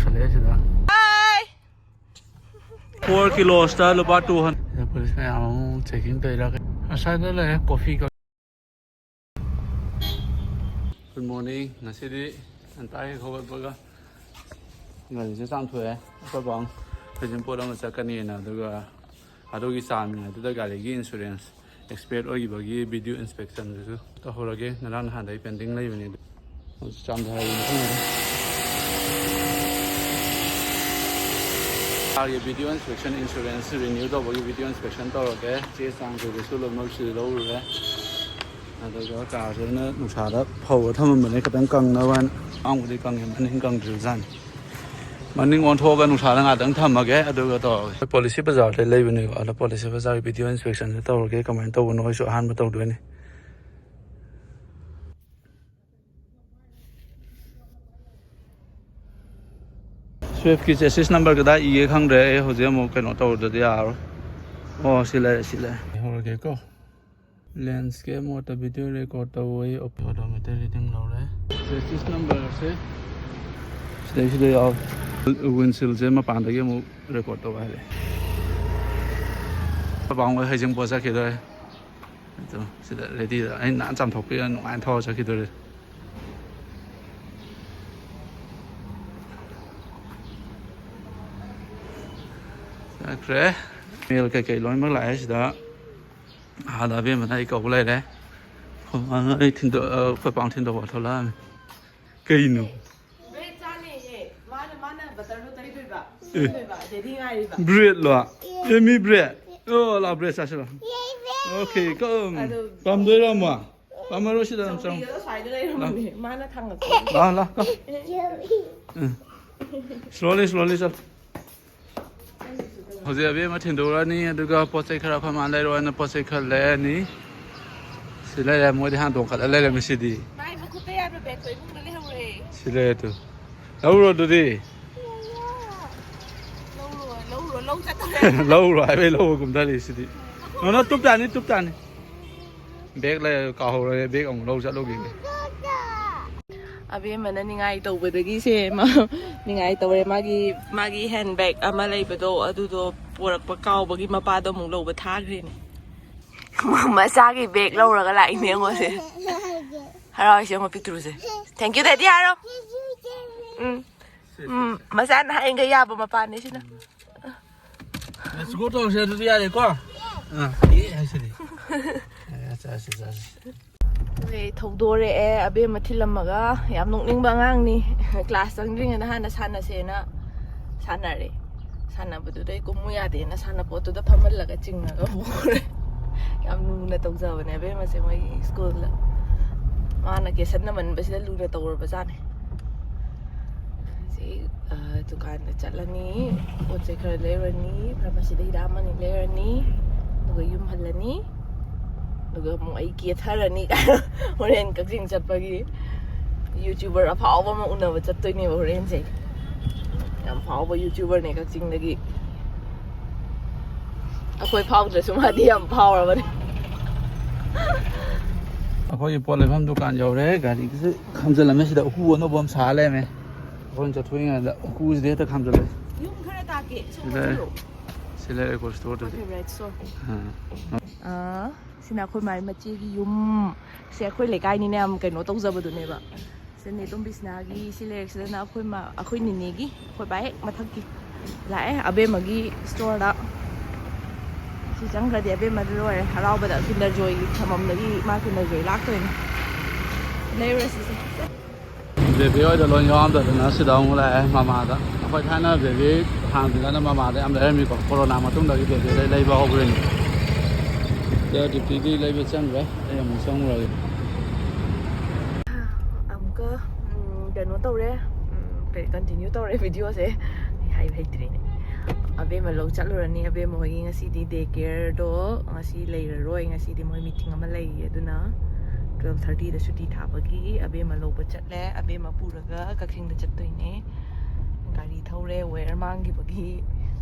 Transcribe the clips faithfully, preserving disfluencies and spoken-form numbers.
ꯆꯠꯂꯦ ꯁꯤꯗ꯫ Four ꯀꯤꯂꯣꯁꯇ ꯂꯨꯄꯥ two hundred꯫ ꯁꯤꯗ ꯄꯨꯂꯤꯁ ꯃꯌꯥꯝ ꯑꯃꯨꯛ ꯆꯦꯀꯤꯡ ꯇꯧꯔꯤꯔꯥ? ꯑꯁ꯭ꯋꯥꯏꯗ ꯂꯩꯔꯦ ꯀꯣꯐꯤ ꯀ-, Good morning꯫ ꯉꯁꯤꯗꯤ ꯉꯟꯇꯥ ꯍꯦꯛ ꯍꯧꯒꯠꯄꯒ ꯒꯥꯔꯤꯁꯦ ꯆꯥꯝꯊꯣꯛꯑꯦ꯫ ꯑꯩꯈꯣꯏ ꯄꯥꯎ ꯍꯩꯖꯤꯡꯄꯣꯠ ꯑꯃ ꯆꯠꯀꯅꯤꯅ, ꯑꯗꯨꯒ ꯑꯗꯨꯒꯤ ꯆꯥꯝꯃꯤꯉꯩꯗꯨꯗ ꯒꯥꯔꯤꯒꯤ insurance expire ꯑꯣꯏꯈꯤꯕꯒꯤ video inspectionꯗꯨꯁꯨ ꯇꯧꯍꯧꯔꯒꯦ꯫ ꯉꯔꯥꯡ ꯅꯍꯥꯟꯗꯩ pending ꯂꯩꯕꯅꯦ꯫ ꯆꯥꯝꯊꯣꯛꯑꯦ꯫ ꯀꯥꯔꯒꯤ video inspection, insurance renew ꯇꯧꯕꯒꯤ video inspection ꯇꯧꯔꯒꯦ꯫ ꯆꯦ ꯆꯥꯡ ꯀꯩꯀꯩꯁꯨ ꯂꯣꯏꯅꯃꯛ ꯁꯤꯗ ꯂꯧꯔꯨꯔꯦ꯫ ꯑꯗꯨꯒ ꯀꯥꯁꯦ ꯑꯩꯅ ꯅꯨꯡꯁꯥꯗ ꯐꯧꯔ ꯊꯝꯃꯝꯕꯅꯦ, ꯈꯤꯇꯪ ꯀꯪꯅꯕ ꯍꯥꯏꯅ꯫ ꯑꯉꯥꯡꯕꯨꯗꯤ ꯀꯪꯉꯦ, ꯃꯅꯤꯡ ꯀꯪꯗ꯭ꯔꯤꯕꯖꯥꯠꯅꯤ꯫ ꯃꯅꯤꯡ ꯑꯣꯟꯊꯣꯛꯑꯒ ꯅꯨꯡꯁꯥꯗ ꯉꯥꯛꯇꯪ ꯊꯝꯃꯒꯦ, ꯑꯗꯨꯒ ꯇꯧꯔꯒꯦ꯫ ꯄꯣꯂꯤꯁꯤ ꯕꯖꯥꯔꯗꯩ ꯂꯩꯕꯅꯦꯕ꯫ ꯑꯗꯣ ꯄꯣꯂꯤꯁꯤ ꯕꯖꯥꯔꯒꯤ video inspectionꯁꯦ ꯇꯧꯔꯒꯦ꯫ ꯀꯃꯥꯏꯅ ꯇꯧꯕꯅꯣ ꯑꯩꯁꯨ ꯑꯍꯥꯟꯕ ꯇꯧꯗꯣꯏꯅꯤ꯫ Swiftꯀꯤ chassis number ꯀꯗꯥꯏ ꯏꯒꯦ ꯈꯪꯗ꯭ꯔꯦ꯫ ꯑꯩ ꯍꯧꯖꯤꯛ ꯑꯃꯨꯛ ꯀꯩꯅꯣ ꯇꯧꯗ꯭ꯔꯗꯤ ꯌꯥꯔꯔꯣꯏ꯫ ꯑꯣ, ꯁꯤ ꯂꯩꯔꯦ, ꯁꯤ ꯂꯩꯔꯦ꯫ ꯍꯧꯔꯒꯦꯀꯣ꯫ Landscape modeꯇ video record ꯇꯧꯋꯦ꯫ Odometer reading ꯂꯧꯔꯦ꯫ Chassis numberꯁꯦ ꯁꯤꯗꯩꯁꯤꯗ ꯌꯥꯎꯔꯦ꯫ Windshieldꯁꯦ ꯃꯄꯥꯟꯗꯒꯤ ꯑꯃꯨꯛ record ꯇꯧ ꯍꯥꯏꯔꯦ꯫ ꯑꯄꯥꯝꯕ ꯍꯩꯖꯤꯡꯄꯣꯠ ꯆꯠꯈꯤꯗꯣꯔꯦ꯫ ꯑꯗꯣ ꯁꯤꯗ readyꯗ ꯑꯩ ꯅꯥꯟꯅ ꯆꯥꯝꯊꯣꯛꯄꯤꯔ ꯅꯨꯡꯉꯥꯏꯅ ꯊꯧꯔ ꯆꯠꯈꯤꯗꯣꯔꯦ꯫ ꯆꯠꯈ꯭ꯔꯦ꯫ Mail ꯀꯩꯀꯩ ꯂꯣꯏꯅꯃꯛ ꯂꯥꯛꯑꯦ ꯁꯤꯗ꯫ ꯑꯥꯗ ꯑꯕꯦꯝꯃꯅ ꯑꯩ ꯀꯧꯕ ꯂꯩꯔꯦ꯫ ꯑꯩꯈꯣꯏ ꯃꯥꯅ ꯑꯩ ꯊꯤꯟꯗꯣꯛ-, ꯑꯩꯈꯣꯏ ꯄꯥꯎ ꯊꯤꯟꯗꯣꯛꯄ ꯊꯣꯛꯂꯛꯑꯅꯤ꯫ ꯀꯩꯅꯣ? Bread ꯆꯥꯅꯦꯌꯦ꯫ ꯃꯥꯅ, ꯃꯥꯅ butterꯗꯣ ꯇꯩꯗꯣꯏꯕ꯫ ꯑꯦ꯫ ꯁꯦꯝꯗꯣꯏꯕ꯫ Daddy ꯉꯥꯏꯔꯤꯕ꯫ Breadꯂꯣ? ꯑꯦ, ꯃꯤ bread? ꯑꯣ, ꯂꯥꯛꯑꯣ, bread ꯆꯥꯁꯤꯂꯥꯛꯑꯣ꯫ Okay, ꯀꯛ-, ꯑꯗꯣ ꯄꯥꯝꯗꯣꯏꯔꯣ ꯑꯃꯨꯛ? ꯄꯥꯝꯃꯔꯣꯏ, ꯁꯤꯗ ꯑꯗꯨꯝ ꯆꯪꯉꯣ꯫ ꯆꯧꯀ꯭ꯔꯤꯒꯗꯣ ꯁ꯭ꯋꯥꯏꯗ ꯂꯩꯔꯝꯃꯅꯤ꯫ ꯃꯥꯅ ꯊꯥꯡꯒꯠꯄ꯫ ꯂꯥꯛꯑꯣ, ꯂꯥꯛꯑꯣ, ꯀꯛ-, ꯎꯝ꯫ Slowly, slowly ꯆꯠꯂꯣ꯫ ꯍꯧꯖꯤꯛ ꯑꯕꯦꯝꯃ ꯊꯤꯟꯗꯣꯛꯎꯔꯅꯤ, ꯑꯗꯨꯒ ꯄꯣꯠ ꯆꯩ ꯈꯔ ꯑꯩꯈꯣꯏ ꯃꯥꯅ ꯂꯩꯔꯛꯑꯣꯅ ꯄꯣꯠ ꯆꯩ ꯈꯔ ꯂꯩꯔꯅꯤ꯫ ꯁꯤ ꯂꯩꯔꯦ, ꯃꯣꯏꯗꯤ ꯍꯥꯟꯅ ꯇꯣꯡꯈꯠꯂ ꯂꯩꯔꯝꯃꯤ ꯁꯤꯗꯤ꯫ ꯃꯥꯏ ꯃꯈꯨꯠꯇ ꯌꯥꯟꯕ bagꯇꯣ ꯏꯃꯨꯡꯗ ꯂꯩꯍꯧꯔꯦ꯫ ꯁꯤ ꯂꯩꯔꯦ ꯇꯨ꯫ ꯂꯧꯔꯣ ꯑꯗꯨꯗꯤ꯫ ꯂꯧꯔꯣ, ꯂꯧꯔꯣ, ꯂꯧ ꯆꯠꯇꯣꯔꯦ꯫ ꯂꯧꯔꯣ ꯍꯥꯏꯕꯩ ꯂꯧꯕ ꯀꯨꯝꯊꯔꯛꯏ ꯁꯤꯗꯤ꯫ ꯅꯣꯅꯣ, ꯇꯨꯞ ꯇꯥꯅꯤ, ꯇꯨꯞ ꯇꯥꯅꯤ꯫ Bag ꯂꯩ, ꯀꯥꯎꯍꯧꯔꯦ, bag ꯑꯃꯨꯛ ꯂꯧ ꯆꯠꯂꯨꯈꯤꯒꯦ꯫ ꯑꯕꯦꯝꯃꯅ ꯅꯤꯡꯉꯥꯏ ꯇꯧꯕꯗꯒꯤ ꯁꯦ ꯃꯥ ꯅꯤꯡꯉꯥꯏ ꯇꯧꯔꯦ꯫ ꯃꯥꯒꯤ ꯃꯥꯒꯤ ꯍꯦꯟ ꯕꯦꯒ ꯑꯃ ꯂꯩꯕꯗꯣ ꯑꯗꯨꯗꯣ ꯄꯣꯔꯛꯄ ꯀꯥꯎꯕꯒꯤ ꯃꯄꯥꯗꯣ ꯑꯃꯨꯛ ꯂꯧꯕ ꯊꯥꯈ꯭ꯔꯦꯅꯦ꯫ ꯃꯆꯥꯒꯤ ꯕꯦꯒ ꯂꯧꯔꯒ ꯂꯥꯛꯏꯅꯦ ꯑꯩꯉꯣꯟꯁꯦ꯫ ꯍꯔꯥꯎꯏꯁꯦ ꯑꯃ ꯄꯤꯛꯇ꯭ꯔꯨꯁꯦ꯫ Thank you daddy ꯍꯥꯏꯔꯣ꯫ ꯎꯝ꯫ ꯎꯝ ꯃꯆꯥꯅ ꯍꯥꯏꯔꯤꯈꯩ ꯌꯥꯕ ꯃꯄꯥꯅꯦ ꯁꯤꯅ꯫ Let's go ꯇꯧꯔꯁꯦ ꯑꯗꯨꯗꯤ ꯌꯥꯔꯦꯀꯣ? ꯑꯥ ꯑꯦ ꯍꯥꯏꯁꯤꯗꯤ꯫ ꯑꯦ, ꯆꯥꯁꯤ ꯆꯥꯁꯤ꯫ ꯑꯩꯈꯣꯏ ꯊꯧꯗꯣꯔꯛꯑꯦ ꯑꯕꯦꯝꯃ ꯊꯤꯜꯂꯝꯃꯒ꯫ ꯌꯥꯝ ꯅꯣꯛꯅꯤꯡꯕ ꯑꯉꯥꯡꯅꯤ꯫ ꯀ꯭ꯂꯥꯁ ꯆꯪꯗ꯭ꯔꯤꯉꯩꯗ ꯍꯥꯟꯅ ꯁꯥꯟꯅꯁꯦꯅ ꯁꯥꯟꯅꯔꯦ꯫ ꯁꯥꯟꯅꯕꯗꯨꯗꯩ ꯀꯨꯝꯃꯨ ꯌꯥꯗꯦꯅ ꯁꯥꯟꯅꯄꯣꯠꯇꯨꯗ ꯐꯝꯍꯜꯂꯒ ꯆꯤꯡꯉꯒ ꯄꯨꯈ꯭ꯔꯦ꯫ ꯌꯥꯝ ꯂꯨꯅ ꯇꯧꯖꯕꯅꯦ ꯑꯕꯦꯝꯃꯁꯦ ꯃꯣꯏꯒꯤ ꯁ꯭ꯀꯨꯜꯗ꯫ ꯃꯥꯅ ꯀꯦꯁꯟꯅꯃꯟꯕꯁꯤꯗ ꯂꯨꯅ ꯇꯧꯔꯕꯖꯥꯠꯅꯦ꯫ ꯍꯧꯖꯤꯛ ꯗꯨꯀꯥꯟꯗ ꯆꯠꯂꯅꯤ꯫ ꯄꯣꯠ ꯆꯩ ꯈꯔ ꯂꯩꯔꯨꯔꯅꯤ꯫ ꯐꯥꯔꯃꯥꯁꯤꯗ ꯍꯤꯗꯥꯛ ꯑꯃꯅꯤ ꯂꯩꯔꯅꯤ꯫ ꯑꯗꯨꯒ ꯌꯨꯝ ꯍꯜꯂꯅꯤ꯫ ꯑꯗꯨꯒ ꯑꯃꯨꯛ ꯑꯩ ꯀꯦꯊꯔꯅꯤ꯫ ꯍꯣꯔꯦꯟ ꯀꯛꯆꯤꯡ ꯆꯠꯄꯒꯤ ꯌꯨꯇ꯭ꯌꯨꯕꯔ ꯑꯐꯥꯎꯕ ꯑꯃ ꯎꯅꯕ ꯆꯠꯇꯣꯏꯅꯦꯕ ꯍꯣꯔꯦꯟꯁꯦ꯫ ꯌꯥꯝ ꯐꯥꯎꯕ ꯌꯨꯇ꯭ꯌꯨꯕꯔꯅꯦ ꯀꯛꯆꯤꯡꯗꯒꯤ꯫ ꯑꯩꯈꯣꯏ ꯐꯥꯎꯗ꯭ꯔꯁꯨ ꯃꯥꯗꯤ ꯌꯥꯝ ꯐꯥꯎꯔꯕꯅꯦ꯫ ꯑꯩꯈꯣꯏꯒꯤ ꯄꯣꯠ ꯂꯩꯐꯝ ꯗꯨꯀꯥꯟ ꯌꯧꯔꯦ꯫ ꯒꯥꯔꯤꯒꯤꯁꯨ ꯈꯥꯝꯖꯜꯂꯝꯃꯦ꯫ ꯁꯤꯗ ꯎꯀꯨ ꯑꯅꯧꯕ ꯑꯃ ꯁꯥ ꯂꯩꯔꯝꯃꯦ꯫ ꯑꯩꯈꯣꯏꯅ ꯆꯠꯊꯣꯛꯏꯉꯩꯗ ꯎꯀꯨꯁꯤꯗ ꯍꯦꯛꯇ ꯈꯥꯝꯖꯜꯂꯦ꯫ ꯌꯨꯝ ꯈꯔ ꯇꯥꯛꯀꯦ꯫ ꯁꯤꯗ ꯁꯤ ꯂꯩꯔꯦꯀꯣ ꯁ꯭ꯇꯣꯔꯗꯨꯗꯤ꯫ Favorite store꯫ ꯑꯥ꯫ ꯑꯥ, ꯁꯤꯅ ꯑꯩꯈꯣꯏ ꯃꯥꯏ ꯃꯆꯦꯒꯤ ꯌꯨꯝ꯫ ꯁꯦ ꯑꯩꯈꯣꯏ ꯂꯩꯀꯥꯏꯅꯤꯅ ꯌꯥꯝ ꯀꯩꯅꯣ ꯇꯧꯖꯕꯗꯨꯅꯦꯕ꯫ ꯁꯤꯅꯦ ꯇꯣꯝꯕꯤꯁꯅꯥꯒꯤ꯫ ꯁꯤ ꯂꯩꯔꯛꯁꯤꯗꯅ ꯑꯩꯈꯣꯏ ꯃꯥ ꯑꯩꯈꯣꯏ ꯅꯤꯅꯦꯒꯤ꯫ ꯑꯩꯈꯣꯏ ꯕꯥ ꯍꯦꯛ ꯃꯊꯛꯀꯤ꯫ ꯂꯥꯛꯑꯦ ꯑꯕꯦꯝꯃꯒꯤ ꯁ꯭ꯇꯣꯔꯗ꯫ ꯁꯤ ꯆꯪꯈ꯭ꯔꯗꯤ ꯑꯕꯦꯝꯃꯗꯤ ꯂꯣꯏꯔꯦ ꯍꯔꯥꯎꯕꯗ꯫ ꯀꯤꯟꯗꯔ ꯖꯣꯏꯒꯤ ꯊꯝꯐꯝꯗꯒꯤ ꯃꯥ ꯀꯤꯟꯗꯔ ꯖꯣꯏ ꯂꯥꯛꯇꯣꯏꯅꯦ꯫ ꯂꯩꯔꯨꯔꯁꯤꯁꯦ꯫ ꯕꯦꯕꯤ ꯍꯣꯏꯗ ꯂꯣꯏ ꯌꯥꯎꯔꯝꯗꯗꯅ ꯁꯤꯗ ꯑꯃꯨꯛ ꯂꯥꯛꯑꯦ ꯃꯃꯥꯗ꯫ ꯑꯩꯈꯣꯏ ꯊꯥꯏꯅ ꯕꯦꯕꯤ ꯍꯥꯟꯅꯗꯅ ꯃꯃꯥꯗ ꯌꯥꯝ ꯂꯩꯔꯝꯃꯤꯀꯣ꯫ ꯀꯣꯔꯣꯅꯥ ꯃꯇꯨꯡꯗꯒꯤ ꯕꯦꯕꯤꯗꯩ ꯂꯩꯕ ꯍꯧꯈ꯭ꯔꯤꯅꯤ꯫ ꯗꯤꯄꯤꯗꯤ ꯂꯩꯕ ꯆꯪꯈ꯭ꯔꯦ꯫ ꯑꯩ ꯑꯃꯨꯛ ꯆꯪꯉꯨꯔꯒꯦ꯫ ꯑꯃꯨꯛꯀ ꯎꯝ, ꯀꯩꯅꯣ ꯇꯧꯔꯦ꯫ ꯎꯝ, ꯀꯩ ꯀꯟꯇꯤꯅ꯭ꯌꯨ ꯇꯧꯔꯦ ꯚꯤꯗꯤꯑꯣꯁꯦ꯫ ꯑꯩ ꯍꯥꯏꯕ ꯍꯩꯇ꯭ꯔꯦꯅꯦ꯫ ꯑꯕꯦꯝꯃ ꯂꯧ ꯆꯠꯂꯨꯔꯅꯤ꯫ ꯑꯕꯦꯝꯃ ꯍꯣꯏꯒꯤ ꯉꯁꯤꯗꯤ ꯗꯦ ꯀꯦꯌꯔꯗꯣ ꯉꯁꯤ ꯂꯩꯔꯔꯣꯏ꯫ ꯉꯁꯤꯗꯤ ꯃꯣꯏ ꯃꯤꯇꯤꯡ ꯑꯃ ꯂꯩꯌꯦ꯫ ꯑꯗꯨꯅ ꯇꯨꯋꯦꯜꯐ ꯊꯥꯔꯇꯤꯗ ꯁꯨꯇꯤ ꯊꯥꯕꯒꯤ ꯑꯕꯦꯝꯃ ꯂꯧꯕ ꯆꯠꯂꯦ꯫ ꯑꯕꯦꯝꯃ ꯄꯨꯔꯒ ꯀꯛꯆꯤꯡꯗ ꯆꯠꯇꯣꯏꯅꯦ꯫ ꯒꯥꯔꯤ ꯊꯧꯔꯦ꯫ ꯋꯦꯌꯔ ꯃꯥꯡꯈꯤꯕꯒꯤ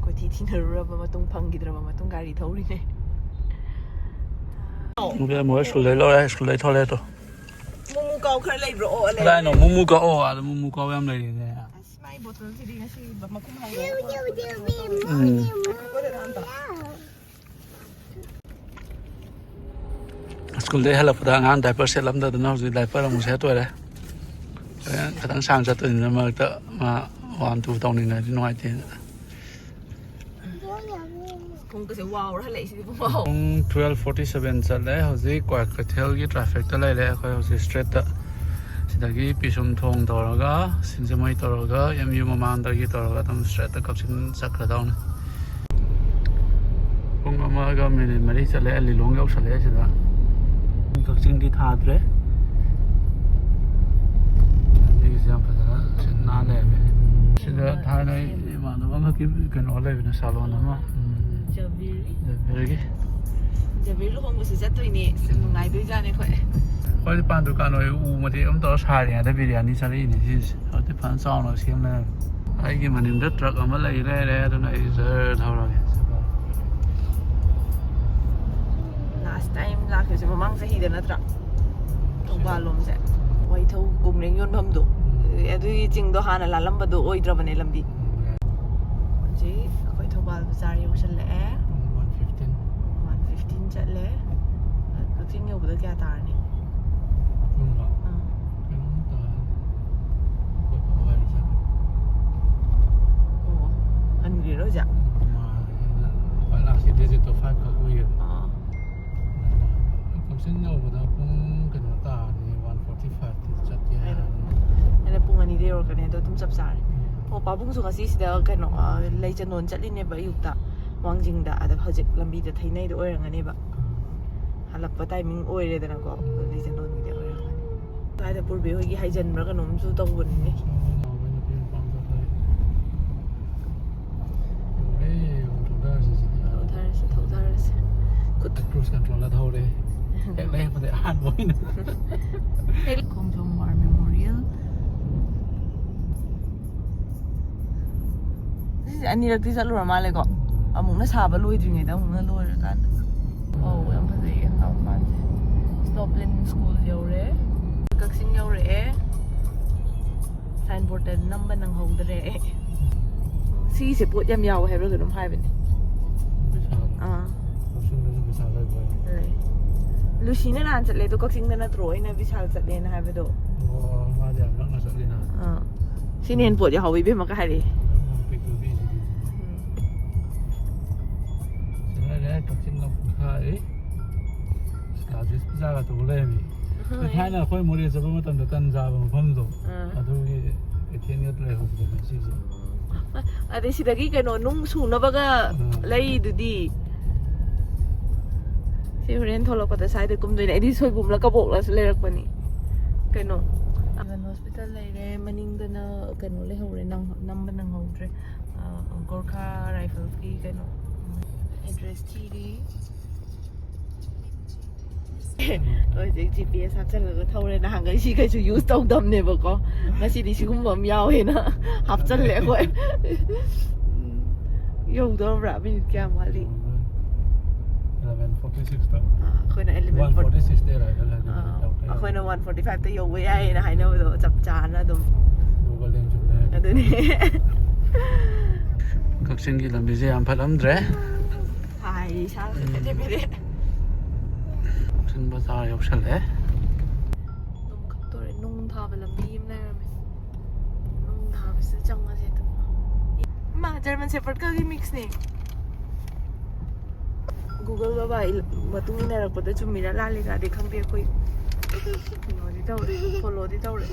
ꯀꯣꯏꯊꯤ ꯊꯤꯅꯔꯨꯔꯕ ꯃꯇꯨꯡ ꯐꯪꯈꯤꯗ꯭ꯔꯕ ꯃꯇꯨꯡ ꯒꯥꯔꯤ ꯊꯧꯔꯤꯅꯦ꯫ ꯃꯣꯏ ꯁ꯭ꯀꯨꯜꯗꯩ ꯂꯧꯔꯦ꯫ ꯁ꯭ꯀꯨꯜꯗꯩ ꯊꯣꯛꯂꯛꯑꯦ ꯇꯣ꯫ ꯃꯣꯃꯣ ꯀꯥꯎ ꯈꯔ ꯂꯩꯕ꯭ꯔꯣ? ꯑꯣ, ꯂꯩ꯫ ꯀꯗꯥꯏꯅꯣ? ꯃꯨꯃꯨ ꯀꯛꯑꯣ, ꯑꯥꯗ ꯃꯨꯃꯨ ꯀꯛꯑꯣ ꯌꯥꯝ ꯂꯩꯔꯦꯅꯦ꯫ ꯑꯁ, ꯃꯥꯏ ꯕꯣꯇꯜꯁꯤꯗꯤ ꯉꯁꯤ ꯃꯈꯨꯝ ꯍꯥꯡꯗꯣꯛꯑꯒ ꯎꯝ꯫ ꯑꯩꯈꯣꯏꯗ ꯊꯝꯕ꯫ ꯁ꯭ꯀꯨꯜꯗꯒꯤ ꯍꯜꯂꯛꯄꯗ ꯑꯉꯥꯡ ꯗꯥꯏꯄꯔ ꯁꯦꯠꯂꯝꯗꯗꯅ ꯍꯧꯖꯤꯛ ꯗꯥꯏꯄꯔ ꯑꯃꯨꯛ ꯁꯦꯠꯇꯣꯔꯦ꯫ ꯍꯣꯔꯦꯟ ꯈꯤꯇꯪ ꯁꯥꯡ ꯆꯠꯇꯣꯏꯅꯤꯅ ꯃꯔꯛꯇ ꯃꯥ ꯋꯥꯟ ꯇꯨ ꯇꯧꯅꯤꯡꯉꯗꯤ ꯅꯨꯡꯉꯥꯏꯇꯦꯅ꯫ ꯈꯣꯡꯒꯁꯦ ꯋꯥꯎꯔ ꯍꯜꯂꯛꯏꯁꯤꯗꯤ ꯄꯨꯡ ꯋꯥꯎ꯫ ꯄꯨꯡ ꯇꯨꯋꯦꯜꯐ ꯐꯣꯔꯇꯤ ꯁꯚꯦꯟ ꯆꯠꯂꯦ꯫ ꯍꯧꯖꯤꯛ ꯀ꯭ꯋꯥꯀꯩꯊꯦꯜꯒꯤ ꯇ꯭ꯔꯥꯐꯤꯛꯇ ꯂꯩꯔꯦ ꯑꯩꯈꯣꯏ ꯍꯧꯖꯤꯛ ꯏꯁꯇ꯭ꯔꯦꯠꯇ꯫ ꯁꯤꯗꯒꯤ ꯄꯤꯁꯨꯝ ꯊꯣꯡ ꯇꯧꯔꯒ, ꯁꯤꯡꯖꯃꯩ ꯇꯧꯔꯒ, ꯑꯦꯝ ꯌꯨ ꯃꯃꯥꯡꯗꯒꯤ ꯇꯧꯔꯒ ꯑꯗꯨꯝ ꯏꯁꯇ꯭ꯔꯦꯠꯇ ꯀꯛꯆꯤꯡ ꯆꯠꯈ꯭ꯔꯗꯧꯅꯤ꯫ ꯄꯨꯡ ꯑꯃꯒ ꯃꯤꯅꯤꯠ ꯃꯔꯤ ꯆꯠꯂꯦ, ꯂꯤꯂꯣꯡ ꯌꯧꯁꯜꯂꯛꯑꯦ ꯁꯤꯗ꯫ ꯀꯛꯆꯤꯡꯗꯤ ꯊꯥꯗ꯭ꯔꯦ꯫ ꯂꯝꯕꯤꯁꯦ ꯌꯥꯝ ꯐꯖꯅ ꯁꯤꯠ ꯅꯥꯟ ꯂꯩꯔꯝꯃꯦ꯫ ꯁꯤꯗ ꯊꯥꯏꯅ ꯏꯃꯥꯟꯅꯕ ꯑꯃꯒꯤ ꯀꯩꯅꯣ ꯂꯩꯕꯅꯦ, ꯁꯥꯂꯣꯟ ꯑꯃ꯫ ꯎꯝ꯫ ꯖꯕꯤꯔꯒꯤ꯫ ꯖꯕꯤꯔ ꯂꯨꯍꯣꯡꯕꯁꯨ ꯆꯠꯇꯣꯏꯅꯦ꯫ ꯑꯁ, ꯅꯨꯡꯉꯥꯏꯗꯣꯏꯖꯥꯠꯅꯦ ꯑꯩꯈꯣꯏ꯫ ꯑꯩꯈꯣꯏꯗꯤ ꯄꯥꯟ ꯗꯨꯀꯥꯟ ꯑꯣꯏ ꯎ ꯃꯇꯦꯛ ꯑꯃ ꯇꯧꯔ ꯁꯥꯔꯤꯉꯩꯗ ꯕꯤꯔꯌꯥꯅꯤ ꯆꯥꯔꯛꯏꯅꯦ ꯁꯤꯁꯦ꯫ ꯍꯧꯖꯤꯛꯇꯤ ꯐꯖꯅ ꯆꯥꯎꯅ ꯁꯦꯝ ꯂꯩꯔꯝꯃꯦ꯫ ꯑꯩꯒꯤ ꯃꯅꯤꯡꯗ ꯇ꯭ꯔꯛ ꯑꯃ ꯂꯩ ꯂꯩꯔꯦ, ꯑꯗꯨꯅ ꯑꯩ ꯖꯔ ꯊꯧꯔꯒꯦ꯫ ꯂꯥꯁ ꯇꯥꯏꯝ ꯂꯥꯛꯈꯤꯕꯁꯦ ꯃꯃꯥꯡ ꯆꯍꯤꯗ ꯅꯠꯇ꯭ꯔꯥ? ꯊꯧꯕꯥꯜ ꯂꯣꯝꯁꯦ꯫ ꯋꯥꯏꯊꯧ ꯀꯣꯡꯒ꯭ꯔꯦꯡ ꯌꯣꯟꯐꯝꯗꯣ꯫ ꯎꯝ꯫ ꯑꯗꯨꯒꯤ ꯆꯤꯡꯗꯣ ꯍꯥꯟꯅ ꯂꯥꯜꯂꯝꯕꯗꯣ ꯑꯣꯏꯗ꯭ꯔꯕꯅꯦ ꯂꯝꯕꯤ꯫ ꯎꯝ꯫ ꯍꯧꯖꯤꯛ ꯑꯩꯈꯣꯏ ꯊꯧꯕꯥꯜ ꯕꯖꯥꯔ ꯌꯧꯁꯜꯂꯛꯑꯦ꯫ ꯄꯨꯡ ꯋꯥꯟ ꯐꯤꯐꯇꯤꯟ꯫ ꯋꯥꯟ ꯐꯤꯐꯇꯤꯟ ꯆꯠꯂꯦ꯫ ꯀꯛꯆꯤꯡ ꯌꯧꯕꯗ ꯀꯌꯥ ꯇꯥꯔꯅꯤ? ꯄꯨꯡꯂꯣ? ꯑꯥ꯫ ꯀꯩꯅꯣꯝ ꯇꯥꯔꯅꯤ꯫ ꯑꯩꯈꯣꯏ ꯄꯥꯎ ꯍꯥꯏꯔꯤ ꯆꯠꯂꯦ꯫ ꯑꯣ, ꯍꯟꯈ꯭ꯔꯤꯔꯣ ꯍꯧꯖꯤꯛ? ꯃꯥ, ꯈ꯭ꯋꯥꯏ ꯂꯥꯁꯀꯤ ꯗꯤꯖꯤꯠꯇꯣ ꯐꯥꯏꯚ ꯈꯛ ꯑꯣꯏꯌꯦꯕ꯫ ꯑꯥ꯫ ꯀꯛꯆꯤꯡ ꯌꯧꯕꯗ ꯄꯨꯡ ꯀꯩꯅꯣ ꯇꯥꯔꯅꯤ, ꯋꯥꯟ ꯐꯣꯔꯇꯤ ꯐꯥꯏꯚꯇꯤ ꯆꯠꯀꯦ ꯍꯥꯏꯔꯅꯤ꯫ ꯑꯩꯅ ꯄꯨꯡ ꯑꯅꯤꯗ ꯌꯧꯔꯛꯀꯅꯤ, ꯑꯗꯣ ꯑꯗꯨꯝ ꯆꯞ ꯆꯥꯔꯦ꯫ ꯎꯝ꯫ ꯑꯣ, ꯄꯥꯕꯨꯡꯁꯨ ꯉꯁꯤ ꯁꯤꯗ ꯀꯩꯅꯣ, ꯑ, ꯂꯩ ꯆꯟꯗꯣꯟ ꯆꯠꯂꯤꯅꯦꯕ ꯑꯌꯨꯛꯇ, ꯋꯥꯡꯖꯤꯡꯗ꯫ ꯑꯗ ꯍꯧꯖꯤꯛ ꯂꯝꯕꯤꯗ ꯊꯩꯅꯩꯗꯣ ꯑꯣꯏꯔꯝꯒꯅꯦꯕ꯫ ꯎꯝ꯫ ꯍꯜꯂꯛꯄ ꯇꯥꯏꯃꯤꯡ ꯑꯣꯏꯔꯦꯗꯅꯀꯣ, ꯑꯗꯨ ꯂꯩ ꯆꯟꯗꯣꯟꯒꯤꯗꯤ ꯑꯣꯏꯔꯝꯒꯅꯤ꯫ ꯁ꯭ꯋꯥꯏꯗ ꯄꯨꯔꯕꯤ ꯍꯣꯏꯒꯤ ꯍꯥꯏꯖꯟꯕ꯭ꯔꯥ ꯀꯩꯅꯣꯝꯁꯨ ꯇꯧꯕꯅꯤꯅꯦ꯫ ꯌꯧꯔꯦ, ꯌꯧꯔꯦ, ꯊꯧꯗꯔꯁꯤ ꯁꯤꯗꯤ꯫ ꯊꯧꯗꯔꯁꯤ, ꯊꯧꯗꯔꯁꯤ꯫ ꯈꯨꯠ꯫ ꯀ꯭ꯔꯨꯏꯖ ꯀꯟꯇ꯭ꯔꯣꯜꯗ ꯊꯧꯔꯦ꯫ ꯍꯦꯛ ꯂꯩꯔꯛꯄꯗ ꯑꯍꯥꯟꯕ ꯑꯣꯏꯅ꯫ ꯈꯣꯡꯖꯣꯝ War Memorial꯫ ꯁꯤꯁꯦ ꯑꯅꯤꯔꯛꯇꯤ ꯆꯠꯂꯨꯔ ꯃꯥꯜꯂꯦꯀꯣ꯫ ꯑꯃꯨꯛꯅ ꯁꯥꯕ ꯂꯣꯏꯗ꯭ꯔꯤꯉꯩꯗ, ꯑꯃꯨꯛꯅ ꯂꯣꯏꯔꯀꯥꯟꯗ꯫ ꯑꯧ, ꯌꯥꯝ ꯐꯖꯩꯌꯦ ꯍꯪꯒꯥꯝ ꯄꯥꯟꯁꯦ꯫ ꯁ꯭ꯇꯣꯞꯂꯤꯟ ꯁ꯭ꯀꯨꯜ ꯌꯧꯔꯦ꯫ ꯀꯛꯆꯤꯡ ꯌꯧꯔꯛꯑꯦ꯫ ꯁꯥꯏꯟꯕꯣꯔꯗꯇ ꯅꯝꯕ ꯅꯪꯍꯧꯗ꯭ꯔꯦ ꯑꯩ꯫ ꯁꯤꯒꯤꯁꯦ ꯄꯣꯠ ꯌꯥꯝ ꯌꯥꯎꯋꯦ ꯍꯥꯏꯕ꯭ꯔꯥ ꯀꯩꯅꯣꯝ ꯍꯥꯏꯕꯅꯦ꯫ ꯕꯤꯁꯥꯜ꯫ ꯑꯥ꯫ ꯀꯛꯆꯤꯡꯗꯁꯨ ꯕꯤꯁꯥꯜ ꯂꯩꯕ ꯑꯣꯏꯔꯦ꯫ ꯂꯩ꯫ ꯂꯨꯁꯤꯅ ꯅꯍꯥꯟ ꯆꯠꯂꯦ ꯑꯗꯣ ꯀꯛꯆꯤꯡꯗ ꯅꯠꯇ꯭ꯔꯣ ꯑꯩꯅ ꯕꯤꯁꯥꯜ ꯆꯠꯂꯦꯅ ꯍꯥꯏꯕꯗꯣ? ꯑꯣ, ꯃꯥꯗꯤ ꯌꯥꯝ ꯅꯛꯅ ꯆꯠꯂꯤꯅ꯫ ꯑꯥ꯫ ꯁꯤꯅ ꯍꯦꯟꯅ ꯄꯣꯠ ꯌꯥꯎꯍꯧꯋꯤ ꯏꯕꯦꯝꯃꯒ ꯍꯥꯏꯔꯛꯑꯦ꯫ ꯌꯥꯝ ꯄꯤꯛꯇꯨꯗꯤ ꯁꯤꯗꯤ꯫ ꯁꯤ ꯂꯩꯔꯦ, ꯀꯛꯆꯤꯡ ꯂꯝꯈꯥꯏ꯫ ꯁꯤꯗꯥꯗꯤꯁ ꯄꯤꯖꯥꯒ ꯇꯧꯕ ꯂꯩꯔꯝꯃꯤ꯫ ꯊꯥꯏꯅ ꯑꯩꯈꯣꯏ ꯃꯣꯔꯦ ꯆꯠꯄ ꯃꯇꯝꯗ ꯇꯟ ꯆꯥꯕ ꯃꯐꯝꯗꯣ꯫ ꯑꯥ꯫ ꯑꯗꯨꯒꯤ ꯀꯩꯊꯦꯜꯒ ꯂꯩꯍꯧꯕꯗꯣ ꯉꯁꯤꯁꯦ꯫ ꯑꯗꯩ ꯁꯤꯗꯒꯤ ꯀꯩꯅꯣ ꯅꯨꯡ ꯁꯨꯅꯕꯒ ꯎꯝ꯫ ꯂꯩꯗꯨꯗꯤ꯫ ꯁꯤ ꯍꯣꯔꯦꯟ ꯊꯣꯛꯂꯛꯄꯗ ꯁ꯭ꯋꯥꯏꯗ ꯀꯨꯝꯗꯣꯏꯅꯦ꯫ ꯑꯩꯗꯤ ꯁꯣꯏꯕꯨꯝꯂ ꯀꯕꯣꯛꯂꯁꯨ ꯂꯩꯔꯛꯄꯅꯤ꯫ ꯀꯩꯅꯣ, ꯍꯣꯁꯄꯤꯇꯥꯜ ꯂꯩꯔꯦ, ꯃꯅꯤꯡꯗꯅ ꯀꯩꯅꯣ ꯂꯩꯍꯧꯔꯦ, ꯅꯪ-, ꯅꯝꯕ ꯅꯪꯍꯧꯗ꯭ꯔꯦ꯫ ꯑ, ꯒꯣꯔꯈꯥ ꯔꯥꯏꯐꯜꯁꯀꯤ ꯀꯩꯅꯣ, ꯑꯦꯗ꯭ꯔꯦꯁ ꯊꯤꯔꯤ꯫ ꯍꯧꯖꯤꯛ ꯖꯤ ꯄꯤ ꯑꯦꯁ ꯍꯥꯞꯆꯤꯜꯂꯒ ꯊꯧꯔꯦ꯫ ꯅꯍꯥꯟꯈꯩ ꯁꯤ ꯀꯩꯁꯨ ꯌꯨꯁ ꯇꯧꯗꯕꯅꯦꯕꯀꯣ, ꯉꯁꯤꯗꯤ ꯁꯤꯒꯨꯝꯕ ꯑꯃ ꯌꯥꯎꯋꯦꯅ ꯍꯥꯞꯆꯜꯂꯦ ꯑꯩꯈꯣꯏ꯫ ꯎꯝ꯫ ꯌꯧꯗꯧꯔꯕ꯭ꯔꯥ? ꯃꯤꯅꯤꯠ ꯀꯌꯥꯝ ꯋꯥꯠꯂꯤ? eleven forty six ꯇ꯫ ꯑꯥ, ꯑꯩꯈꯣꯏꯅ eleven one forty, forty six ꯇ arrival ꯍꯥꯏꯗꯣ ꯑꯥ, ꯇꯧꯔꯦ꯫ ꯑꯩꯈꯣꯏꯅ one forty five ꯇ ꯌꯧꯕ ꯌꯥꯏꯌꯦꯅ ꯍꯥꯏꯅꯕꯗꯣ ꯆꯞ ꯆꯥꯅ ꯑꯗꯨꯝ꯫ Google ꯗ ꯌꯦꯡ ꯆꯨꯝꯃꯦ꯫ ꯑꯗꯨꯅꯦ꯫ ꯀꯛꯆꯤꯡꯒꯤ ꯂꯝꯕꯤꯁꯦ ꯌꯥꯝ ꯐꯠꯂꯝꯗ꯭ꯔꯦ꯫ ꯍꯥꯏ, ꯏꯁꯥꯒꯁꯦ ꯄꯦꯔꯦ ꯄꯦꯔꯦ꯫ ꯀꯛꯆꯤꯡ ꯕꯖꯥꯔ ꯌꯧꯁꯜꯂꯛꯑꯦ꯫ ꯑꯗꯨꯝ ꯈꯛꯇꯣꯔꯦ꯫ ꯅꯨꯡ ꯊꯥꯕ ꯂꯝꯕꯤ ꯑꯃ ꯂꯩꯔꯝꯃꯦ꯫ ꯅꯨꯡ ꯊꯥꯕꯁꯤꯗ ꯆꯪꯉꯁꯦ ꯑꯗꯨꯝ꯫ ꯏꯃꯥ, German Shepherd ꯀꯒꯤ mix ꯅꯦ꯫ Google ꯕꯕꯥ ꯏꯜ-, ꯃꯇꯨꯡ ꯏꯟꯅꯔꯛꯄꯗ ꯆꯨꯝꯃꯤꯔꯥ ꯂꯥꯜꯂꯤꯔꯥꯗꯤ ꯈꯪꯗꯦ ꯑꯩꯈꯣꯏ꯫ ꯀꯩꯅꯣꯗꯤ ꯇꯧꯔꯦ, follow ꯗꯤ ꯇꯧꯔꯦ꯫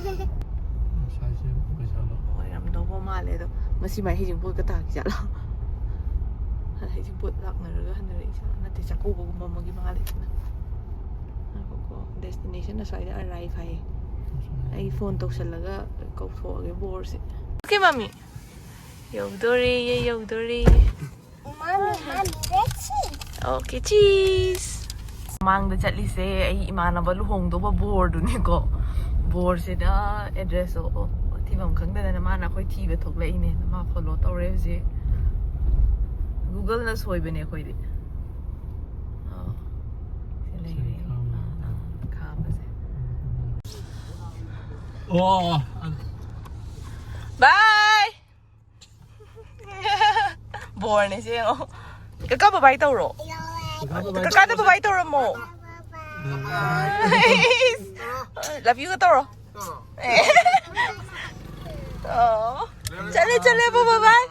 ꯉꯁꯥꯏꯁꯦ ꯑꯣꯏꯖꯥꯠꯂꯣ? ꯑꯣꯏꯔꯝꯗꯧꯕ ꯃꯥꯜꯂꯦ ꯑꯗꯣ꯫ ꯉꯁꯤ ꯃꯥꯏ ꯍꯩꯖꯤꯡꯄꯣꯠꯀ ꯇꯥꯈꯤ ꯖꯥꯠꯂꯣ? ꯍꯩꯖꯤꯡꯄꯣꯠ ꯂꯥꯛꯅꯔꯒ ꯍꯟꯅꯔꯛꯏ ꯖꯥꯠꯂꯣ? ꯅꯠꯇꯦ, ꯆꯥꯛꯀꯧꯕꯒꯨꯝꯕ ꯑꯃꯒꯤ ꯃꯥꯜꯂꯦ ꯁꯤꯅ꯫ ꯉꯥꯏꯈꯣꯀꯣ, destination ꯑꯁ꯭ꯋꯥꯏꯗ arrive ꯍꯥꯏꯌꯦ꯫ ꯑꯩ phone ꯇꯧꯁꯜꯂꯒ ꯀꯧꯊꯣꯛꯑꯒꯦ ꯕꯣꯔꯁꯦ꯫ Okay, ꯃꯥꯃꯤ꯫ ꯌꯧꯗꯣꯔꯦꯌꯦ, ꯌꯧꯗꯣꯔꯦꯌꯦ꯫ Mommy, mommy, let's see. Okay, cheese. ꯃꯃꯥꯡꯗ ꯆꯠꯂꯤꯁꯦ ꯑꯩ ꯏꯃꯥꯟꯅꯕ ꯂꯨꯍꯣꯡꯗꯧꯕ ꯕꯣꯔꯗꯨꯅꯤꯀꯣ꯫ ꯕꯣꯔꯁꯤꯗ address ꯇꯣ ꯊꯤꯐꯝ ꯈꯪꯗꯗꯅ ꯃꯥꯅ ꯑꯩꯈꯣꯏ ꯊꯤꯕ ꯊꯣꯛꯂꯛꯏꯅꯦ꯫ ꯃꯥ follow ꯇꯧꯔꯦ ꯍꯧꯖꯤꯛ꯫ Google ꯅ ꯁꯣꯏꯕꯅꯦ ꯑꯩꯈꯣꯏꯗꯤ꯫ ꯑꯣ, ꯁꯤ ꯂꯩꯔꯦ꯫ ꯁꯤ ꯈꯥꯝꯃꯦ꯫ ꯑꯥ, ꯑꯥ, ꯈꯥꯝꯕꯁꯦ꯫ ꯑꯣ꯫ ꯕꯥꯏ꯫ ꯕꯣꯔꯅꯦ ꯁꯤ ꯌꯦꯡꯉꯣ꯫ ꯀꯀꯥ ꯕꯕꯥꯏ ꯇꯧꯔꯣ꯫ ꯀꯀꯥꯗ ꯕꯕꯥꯏ ꯇꯧꯔꯝꯃꯣ꯫ ꯂꯚ ꯌꯨꯒ ꯇꯧꯔꯣ꯫ ꯑꯣ꯫ ꯆꯠꯂꯦ ꯆꯠꯂꯦ ꯕꯕꯥꯏ꯫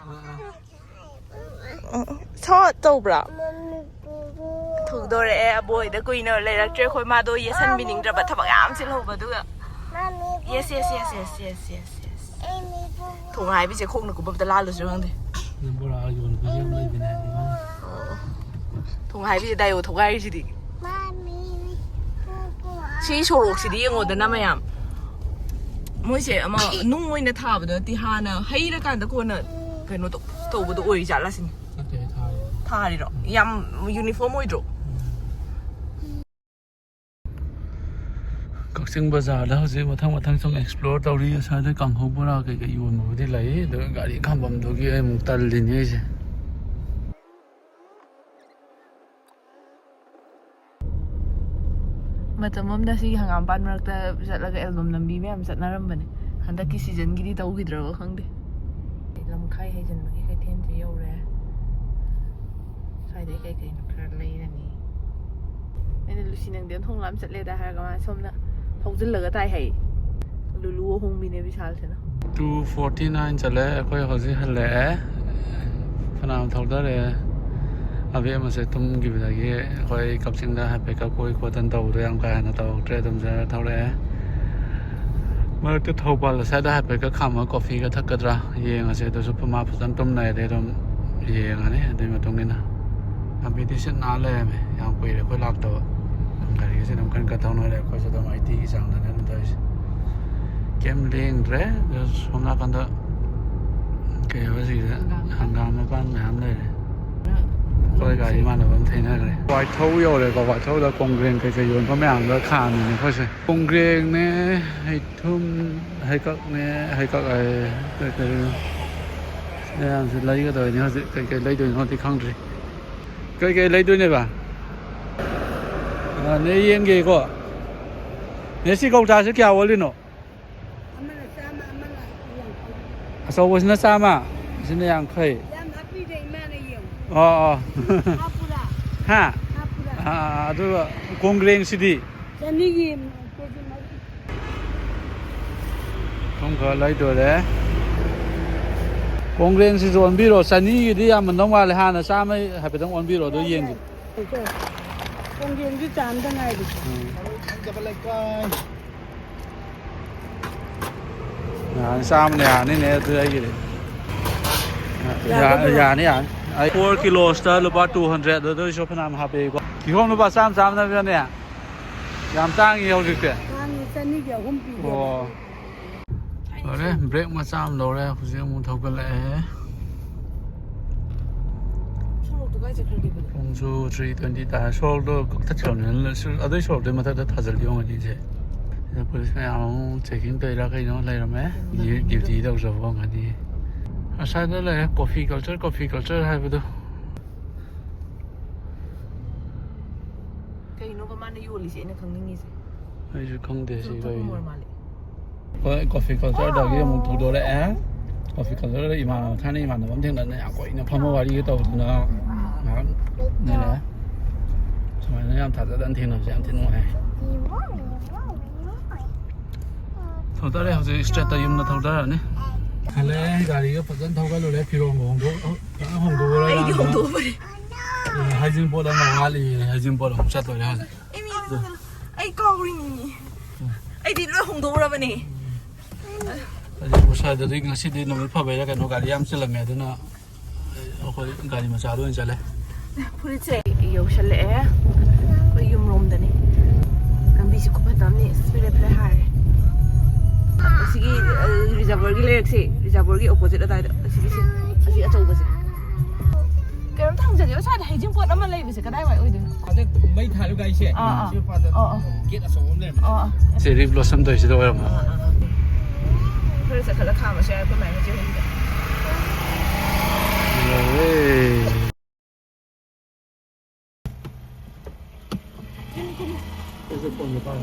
ꯁꯣ ꯇꯧꯕ꯭ꯔꯥ? ꯊꯨꯗꯣꯔꯛꯑꯦ꯫ ꯑꯕꯣꯏꯗ ꯀꯨꯏꯅ ꯂꯩꯔꯛꯇ꯭ꯔꯦ ꯑꯩꯈꯣꯏ꯫ ꯃꯥꯗꯣ ꯌꯦꯠꯁꯟꯕꯤꯅꯤꯡꯗ꯭ꯔꯕ, ꯊꯕꯛ ꯌꯥꯝ ꯆꯤꯜꯍꯧꯕ꯫ ꯑꯗꯨꯒ yes yes yes yes yes yes yes. ꯊꯣꯡ ꯍꯥꯏꯕꯤꯁꯦ ꯈꯣꯡꯅ ꯀꯨꯞꯄꯞꯇ ꯂꯥꯜꯂꯨꯁꯤꯔ ꯈꯪꯗꯦ꯫ ꯕꯣꯔꯥ ꯌꯣꯟꯕꯁꯦ ꯌꯥꯝ ꯂꯩꯕꯅꯦ ꯍꯥꯏꯗꯤ꯫ ꯑꯣ꯫ ꯊꯣꯡ ꯍꯥꯏꯕꯤꯁꯦ ꯗꯥꯏꯑꯣ ꯊꯣꯒꯥꯏꯔꯤꯁꯤꯗꯤ꯫ ꯁꯤ ꯁꯣꯔꯣꯛꯁꯤꯗꯤ ꯌꯦꯡꯉꯣꯗꯅ ꯃꯌꯥꯝ꯫ ꯃꯣꯏꯁꯦ ꯑꯃ ꯅꯨꯡ ꯑꯣꯏꯅ ꯊꯥꯕꯗꯣ ꯅꯠꯇꯦ, ꯍꯥꯟꯅ ꯍꯩꯔꯀꯥꯟꯗ ꯀꯣꯟꯅ ꯀꯩꯅꯣ ꯇꯧ-, ꯇꯧꯕꯗꯣ ꯑꯣꯏꯔꯤꯖꯥꯠꯂ ꯁꯤꯅꯤ꯫ ꯅꯠꯇꯦ, ꯊꯥꯔꯤꯅꯦ꯫ ꯊꯥꯔꯤꯔꯣ? ꯌꯥꯝ ꯌꯨꯅꯤꯐꯣꯔꯝ ꯑꯣꯏꯗ꯭ꯔꯣ? ꯀꯛꯆꯤꯡ ꯕꯖꯥꯔꯗ ꯍꯧꯖꯤꯛ ꯃꯊꯪ ꯃꯊꯪ ꯁꯨꯝ ꯑꯦꯛꯁꯄ꯭ꯂꯣꯔ ꯇꯧꯔꯤ꯫ ꯑꯁ꯭ꯋꯥꯏꯗ ꯀꯥꯡꯍꯧ ꯕꯣꯔꯥ ꯀꯩꯀꯩ ꯌꯣꯟꯕꯕꯨꯗꯤ ꯂꯩ, ꯑꯗꯣ ꯒꯥꯔꯤ ꯈꯥꯝꯐꯝꯗꯨꯒꯤ ꯑꯩ ꯑꯃꯨꯛ ꯇꯜꯂꯤꯅꯦ ꯑꯩꯁꯦ꯫ ꯃꯇꯝ ꯑꯃꯗ ꯁꯤꯒꯤ ꯍꯪꯒꯥꯝꯄꯥꯟ ꯃꯔꯛꯇ ꯆꯠꯂꯒ ꯑꯦꯜꯕꯝ ꯅꯝꯕꯤ ꯃꯌꯥꯝ ꯆꯠꯅꯔꯝꯕꯅꯦ꯫ ꯍꯟꯗꯛꯀꯤ ꯁꯤꯖꯟꯒꯤꯗꯤ ꯇꯧꯈꯤꯗ꯭ꯔꯕ ꯈꯪꯗꯦ꯫ ꯂꯝꯈꯥꯏ ꯍꯩꯖꯤꯟꯕꯒꯤ ꯀꯩꯊꯦꯜꯁꯦ ꯌꯧꯔꯦ꯫ ꯁ꯭ꯋꯥꯏꯗꯩ ꯀꯩ ꯀꯩꯅꯣ ꯈꯔ ꯂꯩꯔꯅꯤ꯫ ꯑꯩꯅ, "ꯂꯨꯁꯤ, ꯅꯪꯗꯤ ꯑꯣꯟꯊꯣꯡ ꯂꯥꯝ ꯆꯠꯂꯦꯗ" ꯍꯥꯏꯔꯒ ꯃꯥ ꯁꯣꯝꯅ ꯊꯧꯖꯤꯜꯂꯒ ꯇꯥꯏ ꯍꯥꯏ꯫ ꯂꯨꯂꯨ ꯑꯍꯣꯡꯕꯤꯅꯦ ꯕꯤꯁꯥꯜꯁꯤꯅ꯫ ꯇꯨ ꯐꯣꯔꯇꯤ ꯅꯥꯏꯟ ꯆꯠꯂꯦ, ꯑꯩꯈꯣꯏ ꯍꯧꯖꯤꯛ ꯍꯜꯂꯛꯑꯦ꯫ ꯐꯅꯌꯥꯝ ꯊꯧꯗꯔꯛꯑꯦ꯫ ꯑꯕꯦꯝꯃꯁꯦ ꯇꯨꯝꯈꯤꯕꯗꯒꯤ ꯑꯩꯈꯣꯏ ꯀꯛꯆꯤꯡꯗ ꯍꯥꯏꯐꯦꯠꯀ ꯀꯣꯏ ꯈꯣꯠꯇꯅ ꯇꯧꯕꯗꯣ ꯌꯥꯝ ꯀꯥ ꯍꯦꯟꯅ ꯇꯧꯔꯛꯇ꯭ꯔꯦ, ꯑꯗꯨꯝ ꯖꯔ ꯊꯧꯔꯛꯑꯦ꯫ ꯃꯔꯛꯇ ꯊꯧꯕꯥꯜ ꯑꯁ꯭ꯋꯥꯏꯗ ꯍꯥꯏꯐꯦꯠꯀ ꯈꯥꯝꯃꯒ ꯀꯣꯐꯤꯒ ꯊꯛꯀꯗ꯭ꯔꯥ ꯌꯦꯡꯉꯁꯦ꯫ ꯑꯗꯨꯁꯨ ꯃꯥ ꯐꯖꯅ ꯇꯨꯝ ꯂꯩꯔꯗꯤ ꯑꯗꯨꯝ ꯌꯦꯡꯉꯅꯤ꯫ ꯑꯗꯨꯒꯤ ꯃꯇꯨꯡ ꯏꯟꯅ ꯂꯝꯕꯤꯗꯤ ꯁꯤꯠ ꯅꯥꯟ ꯂꯩꯔꯝꯃꯦ꯫ ꯌꯥꯝ ꯀꯨꯏꯔꯦ ꯑꯩꯈꯣꯏ ꯂꯥꯛꯇꯕ꯫ ꯒꯥꯔꯤꯒꯁꯦ ꯑꯗꯨꯝ ꯀꯟ ꯀꯟ ꯊꯧꯅꯔꯦ꯫ ꯑꯩꯈꯣꯏꯁꯨ ꯑꯗꯨꯝ ꯑꯩꯠꯇꯤꯒꯤ ꯆꯥꯡꯗꯅꯦ ꯑꯗꯨꯝ ꯊꯧꯔꯤꯁꯦ꯫ ꯀꯩꯝ ꯂꯦꯡꯗ꯭ꯔꯦ꯫ ꯑꯗꯨ ꯁꯣꯝ ꯅꯥꯀꯟꯗ ꯀꯩ ꯍꯥꯏꯕ ꯁꯤꯒꯤꯗ ꯍꯪꯒꯥꯝ꯫ ꯍꯪꯒꯥꯝ ꯃꯄꯥꯟ ꯃꯌꯥꯝ ꯂꯩꯔꯦ꯫ ꯑꯩꯈꯣꯏ ꯒꯥꯔꯤ ꯏꯃꯥꯟꯅꯕ ꯑꯃ ꯊꯩꯅꯈ꯭ꯔꯦ꯫ ꯋꯥꯏꯊꯧ ꯌꯧꯔꯦꯀꯣ꯫ ꯋꯥꯏꯊꯧꯗ ꯀꯣꯡꯒ꯭ꯔꯦꯡ ꯀꯩꯀꯩ ꯌꯣꯟꯕ ꯃꯌꯥꯝꯗꯣ ꯈꯥꯝꯃꯤꯅꯦ ꯑꯩꯈꯣꯏꯁꯦ꯫ ꯀꯣꯡꯒ꯭ꯔꯦꯡꯅꯦ, ꯍꯩꯊꯨꯝ, ꯍꯩꯀꯛꯅꯦ, ꯍꯩꯀꯛ ꯍꯥꯏꯌꯦ, ꯀꯩ ꯀꯩꯅꯣ ꯃꯌꯥꯝꯁꯦ ꯂꯩꯒꯗꯧꯔꯤꯅꯦ ꯍꯧꯖꯤꯛ꯫ ꯀꯩ ꯀꯩ ꯂꯩꯗꯣꯏꯅꯣꯗꯤ ꯈꯪꯗ꯭ꯔꯤ꯫ ꯀꯩ ꯀꯩ ꯂꯩꯗꯣꯏꯅꯦꯕ? ꯑ, ꯅꯦ ꯌꯦꯡꯒꯦꯀꯣ꯫ ꯅꯦ ꯁꯤ ꯀꯧꯇꯥꯁꯦ ꯀꯌꯥ ꯑꯣꯜꯂꯤꯅꯣ? ꯑꯆꯧꯕꯁꯤꯅ ꯆꯥꯝꯃ, ꯁꯤꯅ ꯌꯥꯡꯈꯩ꯫ ꯌꯥꯝ ꯍꯥꯞꯄꯤꯗ ꯏꯃꯥꯅ ꯌꯦꯡꯉꯨ꯫ ꯑꯣ, ꯑꯣ꯫ ꯍꯥꯄꯨꯔꯥ? ꯍꯥ? ꯍꯥꯄꯨꯔꯥ? ꯑꯥ, ꯑꯥ, ꯑꯗꯨꯒ ꯀꯣꯡꯒ꯭ꯔꯦꯡꯁꯤꯗꯤ? ꯆꯅꯤꯒꯤ ꯀꯦꯖꯤ ꯃꯔꯤ꯫ ꯁꯨꯝ ꯈꯔ ꯂꯩꯗꯣꯔꯦ꯫ ꯀꯣꯡꯒ꯭ꯔꯦꯡꯁꯤꯁꯨ ꯑꯣꯟꯕꯤꯔꯣ꯫ ꯆꯅꯤꯒꯤꯗꯤ ꯌꯥꯝꯃꯟꯗꯧ ꯃꯥꯜꯂꯦ꯫ ꯍꯥꯟꯅ ꯆꯥꯝꯃꯩ ꯍꯥꯏꯐꯦꯠꯇꯪ ꯑꯣꯟꯕꯤꯔꯣ, ꯑꯗꯨ ꯌꯥꯏ, ꯌꯦꯡꯒꯦ꯫ ꯌꯥꯏ꯫ ꯀꯣꯡꯒ꯭ꯔꯦꯡꯁꯨ ꯆꯥꯝꯗ ꯉꯥꯏꯔꯤ꯫ ꯎꯝ꯫ ꯌꯥꯅꯤ, ꯆꯥꯝꯃꯅ ꯌꯥꯅꯤꯅꯦ, ꯑꯗꯨ ꯑꯩꯒꯤꯗꯤ꯫ ꯌꯥ-, ꯌꯥꯒꯗ꯭ꯔꯣ? ꯌꯥꯅꯤ, ꯌꯥꯅꯤ꯫ ꯑꯩ four ꯀꯤꯂꯣꯁꯇ ꯂꯨꯄꯥ two hundred, ꯑꯗꯨ ꯑꯣꯏꯁꯨ ꯐꯅꯌꯥꯝ ꯍꯥꯞꯄꯛꯏꯀꯣ꯫ ꯀꯤꯍꯣꯝ ꯂꯨꯄꯥ ꯆꯥꯝꯃ, ꯆꯥꯝꯃ ꯅꯠꯇ꯭ꯔꯅꯦ? ꯌꯥꯝ ꯇꯥꯡꯉꯤ ꯍꯧꯖꯤꯛꯁꯦ꯫ ꯇꯥꯡꯉꯤ, ꯆꯅꯤꯒꯤ ꯑꯍꯨꯝ ꯄꯤꯒꯦ꯫ ꯑꯣ꯫ ꯐꯔꯦ, ꯕ꯭ꯔꯦꯛ ꯃꯆꯥ ꯑꯃ ꯂꯧꯔꯦ, ꯍꯧꯖꯤꯛ ꯑꯃꯨꯛ ꯊꯧꯒꯠꯂꯛꯑꯦ꯫ ꯁꯣꯔꯣꯛꯇꯣ ꯀꯥꯏ ꯆꯠꯈ꯭ꯔꯒꯦ? ꯄꯨꯡꯁꯨ three twenty ꯇꯥꯔꯦ꯫ ꯁꯣꯔꯣꯛꯇꯣ ꯀꯛꯊꯠꯈ꯭ꯔꯕꯅꯤꯅ, ꯑꯗꯨꯏ ꯁꯣꯔꯣꯛꯇꯨꯒꯤ ꯃꯊꯛꯇ ꯊꯥꯖꯤꯜꯂꯤ ꯑꯣꯏꯔꯝꯒꯅꯤ ꯁꯦ꯫ ꯁꯤꯗ ꯄꯨꯂꯤꯁ ꯃꯌꯥꯝ ꯑꯃꯨꯛ ꯆꯦꯀꯤꯡ ꯇꯧꯔꯤꯔꯥ ꯀꯩꯅꯣ ꯂꯩꯔꯝꯃꯦ꯫ ꯗ꯭ꯌꯨ-, ꯗ꯭ꯌꯨꯇꯤ ꯇꯧꯖꯕ ꯑꯣꯏꯔꯝꯒꯅꯤ꯫ ꯑꯁ꯭ꯋꯥꯏꯗ ꯂꯩꯔꯦ, coffee culture, coffee culture ꯍꯥꯏꯕꯗꯣ꯫ ꯀꯩꯅꯣꯕ ꯃꯥꯅ ꯌꯣꯜꯂꯤꯁꯦ ꯑꯩꯅ ꯈꯪꯅꯤꯡꯉꯤꯁꯦ? ꯑꯩꯁꯨ ꯈꯪꯗꯦ ꯁꯤ ꯆꯨꯔꯨꯞ ꯊꯛꯄ ꯀꯩꯅꯣ꯫ ꯃꯣꯔ ꯃꯥꯜꯂꯦ꯫ ꯍꯣꯏ, coffee cultureꯗꯒꯤ ꯑꯃꯨꯛ ꯊꯧꯗꯣꯔꯛꯑꯦ꯫ Coffee cultureꯗ ꯏꯃꯥꯟꯅꯕ, ꯊꯥꯏꯅ ꯏꯃꯥꯟꯅꯕ ꯑꯃ ꯊꯦꯡꯅꯗꯅ ꯌꯥꯝ ꯀꯨꯏꯅ ꯐꯝꯃ ꯋꯥꯔꯤꯒ ꯇꯧꯗꯅ ꯉꯥꯏꯍꯥꯛ ꯂꯩꯔꯦ꯫ ꯁꯨꯃꯥꯏꯅ ꯌꯥꯝ ꯊꯥꯖꯗꯅ ꯊꯦꯡꯅꯕꯁꯦ ꯌꯥꯝ ꯊꯤ ꯅꯨꯡꯉꯥꯏ꯫ ꯊꯧꯗꯔꯦ ꯍꯧꯖꯤꯛ, straightꯇ ꯌꯨꯝꯗ ꯊꯧꯗꯔꯅꯤ꯫ ꯈꯜꯂꯦ, ꯒꯥꯔꯤꯒ ꯐꯖꯅ ꯊꯧꯒꯠꯂꯨꯔꯦ, ꯐꯤꯔꯣꯟꯒ ꯍꯣꯡꯗꯣꯛ-, ꯐꯖꯅ ꯍꯣꯡꯗꯣꯛꯎꯔꯒ ꯑꯩꯗꯤ ꯍꯣꯡꯗꯣꯛꯎꯕꯅꯦ꯫ ꯍꯩꯖꯤꯡꯄꯣꯠ ꯑꯃ ꯋꯥꯠꯂꯤ, ꯍꯩꯖꯤꯡꯄꯣꯠ ꯑꯃꯨꯛ ꯆꯠꯇꯣꯔꯦ ꯍꯧꯖꯤꯛ꯫ ꯑꯩ ꯃꯤ ꯑꯗꯨ ꯑꯩ ꯀꯥꯎꯔꯤꯅꯤꯅꯦ꯫ ꯑꯩꯗꯤ ꯂꯣꯏ ꯍꯣꯡꯗꯣꯛꯎꯔꯕꯅꯦ꯫ ꯑꯗꯨ ꯁ꯭ꯋꯥꯏꯗꯗꯤ ꯉꯁꯤꯗꯤ ꯅꯨꯃꯤꯠ ꯐꯕꯩꯔꯥ ꯀꯩꯅꯣ ꯒꯥꯔꯤ ꯌꯥꯝ ꯆꯤꯜꯂꯝꯃꯦ, ꯑꯗꯨꯅ ꯑꯩꯈꯣꯏ ꯒꯥꯔꯤ ꯃꯆꯥꯗ ꯑꯣꯏꯅ ꯆꯠꯂꯦ꯫ ꯐꯨꯔꯤꯠꯁꯦ ꯌꯧꯁꯜꯂꯛꯑꯦ ꯑꯩꯈꯣꯏ ꯌꯨꯝꯔꯣꯝꯗꯅꯤ꯫ ꯂꯝꯕꯤꯁꯦ ꯈꯨꯐꯠꯇ ꯑꯃꯅꯤ, ꯑꯁ, ꯐꯦꯔꯦ ꯐꯦꯔꯦ ꯍꯥꯏꯔꯦ꯫ ꯑꯁꯤꯒꯤ, ꯑ, reservoirꯒꯤ ꯂꯩꯔꯛꯁꯦ, reservoirꯒꯤ opposite ꯑꯗꯥꯏꯗ, ꯑꯁꯤꯒꯤꯁꯦ, ꯑꯁꯤ ꯑꯆꯧꯕꯁꯦ꯫ ꯀꯩꯅꯣꯝꯇ ꯍꯪꯖꯒꯦꯕ, ꯁ꯭ꯋꯥꯏꯗ ꯍꯩꯖꯤꯡꯄꯣꯠ ꯑꯃ ꯂꯩꯕꯁꯦ ꯀꯗꯥꯏꯋꯥꯏ ꯑꯣꯏꯗꯣꯏꯅꯣ? ꯍꯟꯗꯛ ꯃꯩ ꯊꯥꯜꯂꯨ ꯒꯥꯔꯤꯁꯦ꯫ ꯑꯥ, ꯑꯥ꯫ ꯁꯤ ꯃꯄꯥꯗ ꯑꯣ, ꯑꯣ꯫ Gate ꯑꯆꯧꯕ ꯑꯃ ꯂꯩꯔꯝꯃꯦ꯫ ꯑꯣ, ꯑꯣ꯫ Cherry blossom ꯇꯧꯔꯤꯁꯤꯗ ꯑꯣꯏꯔꯝꯃꯣ꯫ ꯑꯥ, ꯑꯥ, ꯑꯥ꯫ ꯈꯔ ꯆꯠꯈꯠꯂ ꯈꯥꯝꯃꯁꯨ ꯌꯥꯏ, ꯑꯩꯈꯣꯏ ꯃꯥꯏ ꯃꯆꯦ ꯍꯣꯏꯒꯤꯗ꯫ ꯌꯧꯔꯦ꯫ ꯑꯩꯁꯨ ꯐꯣꯟꯗꯣ ꯄꯥꯏ꯫